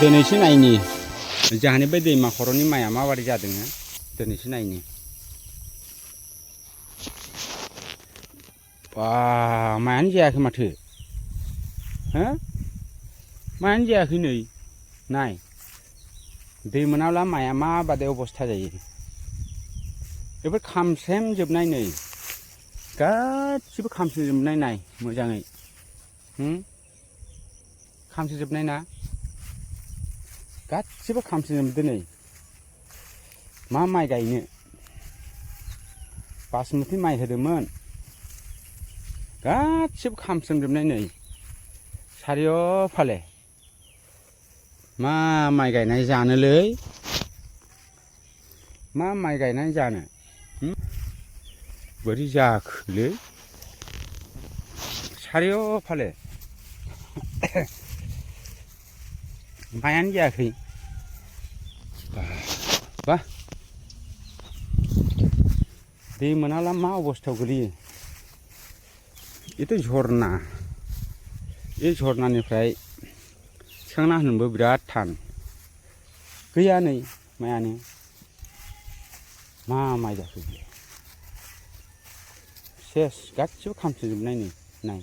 दिनैसो नायनि जाहानि बै दैमा खर'नि माइया माबादि जादों दिनैसो नायनि बा मायानो जायाखै माथो हो मायानो जायाखै नै नाय दै मोनाब्ला माइया माबादि अबस्था जायो बेफोर खामस्रेम जोबनाय नै गासिबो खामस्रेमजोबनाय नाय मोजाङै खामस्रेमजोबनाय ना गासिबो खामस्रेमजोबदों नै मा माइ गायनो बासमति माइ होदोंमोन गासिबो खामस्रेमजोबनाय नै सारिय'फाले मा माइ गायनाय जानोलै मा माइ गायनानै जानो बोरै जाखोलै सारिय'फाले मायानो जायाखै बा दै मोनाब्ला मा अबस्थायाव गोलैयो बेथ' झरना बे झरनानिफ्राय थिखांना होनोबो बिराद थान गैया नै मायानो मा माइ जाखो बेलाय सेस गासिबो खामस्रेमजोबनाय नै नाय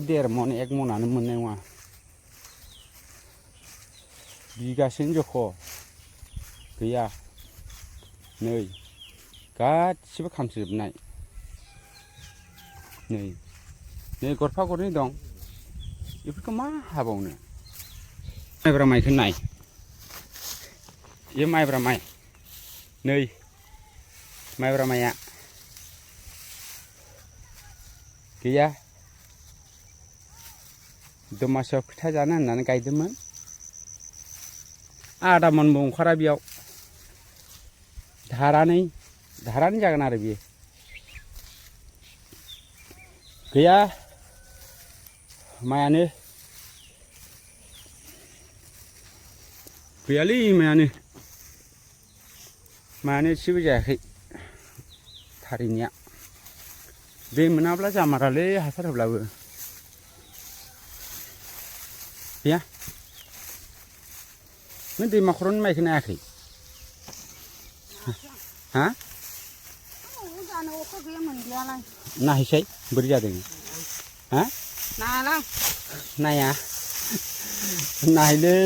देर मन एक मनानो मोननाय नङा बिगासेनि जख' गैया नै गासिबो खामस्रेमजोबनाय नै गरफा गरनै दं बेफोरखौ मा हाबावनो माइब्रा माइखौ नाय बे माइब्रा माइ नै माइब्रा माइया गैया दमासियाव फिथा जानो होननानै गायदोंमोन आदा मनबो ओंखारा बेयाव धारानै जागोन आरो बियो गैया मायानो गैयालै मायानो एसेबो जायाखै थारैनिया दै मोनाब्ला जामारालै हासार होब्लाबो गैया नों दैमा खर'नि माइखौ नायाखै हा नायहैसाय बोरै जादों हा नाया नायलै